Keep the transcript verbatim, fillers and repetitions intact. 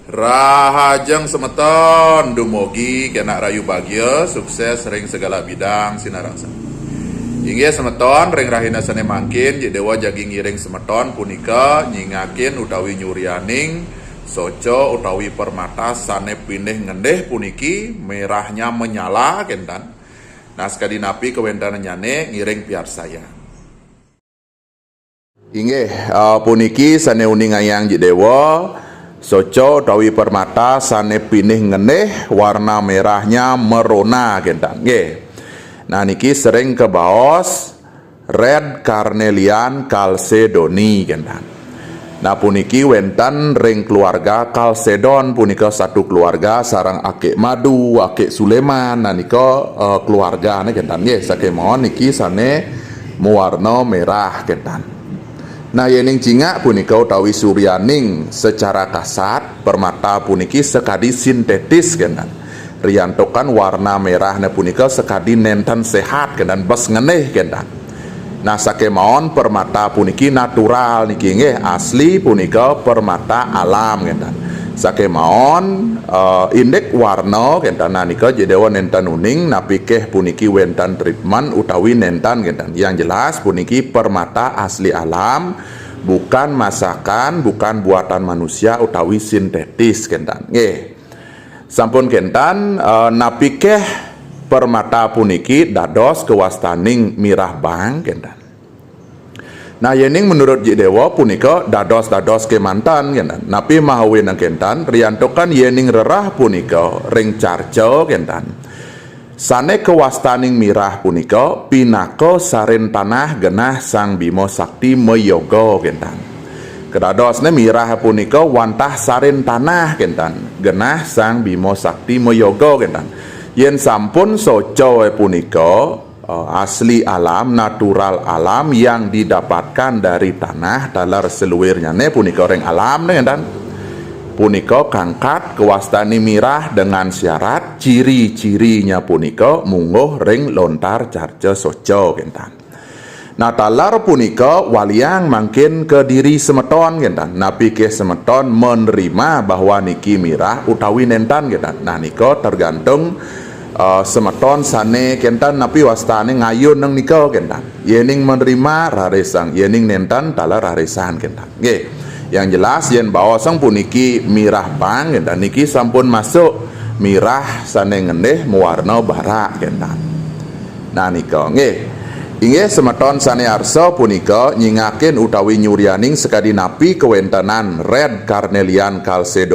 Rahajeng semeton, dumugi kenak rahayu bagia, sukses ring segala bidang sinareng. Inggih semeton, ring rahina sane mangkin, Jik Dewa jagi ngiring semeton punika nyingakin utawi nyurianing soca utawi permata sane pinih ngendih puniki, merahnya menyala kentan. Nah, sakadi napi kawentenannyane ngiring piarsayang. Inggih, eh, puniki sane uningayang Jik Dewa, soca utawi permata sane pinih ngendih, warna merahnya merona, kentan. Nggih. Nah, niki sering kabaos red carnelian chalcedony, kentan. Nah, puniki wenten ring keluarga Chalcedon, punika satu keluarga sareng Akik Madu, Akik Suleman, nah, nika, eh, keluargane, kentan. Nggih, sakemawon niki sane mawarna merah, kentan. Nah, yening cingak punika utawi suryaning secara kasat, permata puniki sakadi sintetis, kentan. Riantukan warna merahne punika sakadi nenten sehat, kentan, bes ngendih, kentan. Nah, sakemawon permata puniki natural niki, nggih, asli punika permata alam, kentan. Sakemawon, eh, indik warna, kentan, nah, nika Jik Dewa nenten uning, napi keh puniki wenten treatment utawi nenten, kentan. Yang jelas puniki permata asli alam, bukan masakan, bukan buatan manusia utawi sintetis, kentan. Nggih. Sampun kentan, eh, napi keh permata puniki dados kawastaning mirah bang, kentan. Nah, yening menurut Jik Dewa punika dados-dados kemanten, kentan. Napi mahawinang kentan, riantukan yening rerah punika ring carca, kentan. Sane kawastaning mirah punika pinaka sarin tanah genah Sang Bima Sakti mayoga, kentan. Kadadosne mirah punika wantah sarin tanah, kentan, genah Sang Bima Sakti mayoga, kentan. Yen sampun soca punika, eh, asli alam, natural alam yang didapatkan dari tanah, taler saluirnyane punika ring alam, kentan. Punika kangkat kawastani mirah dengan syarat ciri-cirinya punika mungguh ring lontar carca soca, kentan. Nah, taler punika waliang mangkin ka diri semeton, kentan. Napi keh semeton menerima bahwa niki mirah utawi nenten, kentan. Nah, nika tergantung, eh, semeton sane kentan napi wastane ngayun nang nika, kentan. Yening menerima, rarisang, yening nenten, taler rarisang, kentan. Nggih. Yang jelas, yen baosang puniki mirah bang, kentan, niki sampun masuk mirah sane ngendih mawarna barak, kentan. Nah, nika, nggih. Inggih semeton sane arsa punika nyingakin utawi nyurianing sakadi napi kawentenan red carnelian chalcedony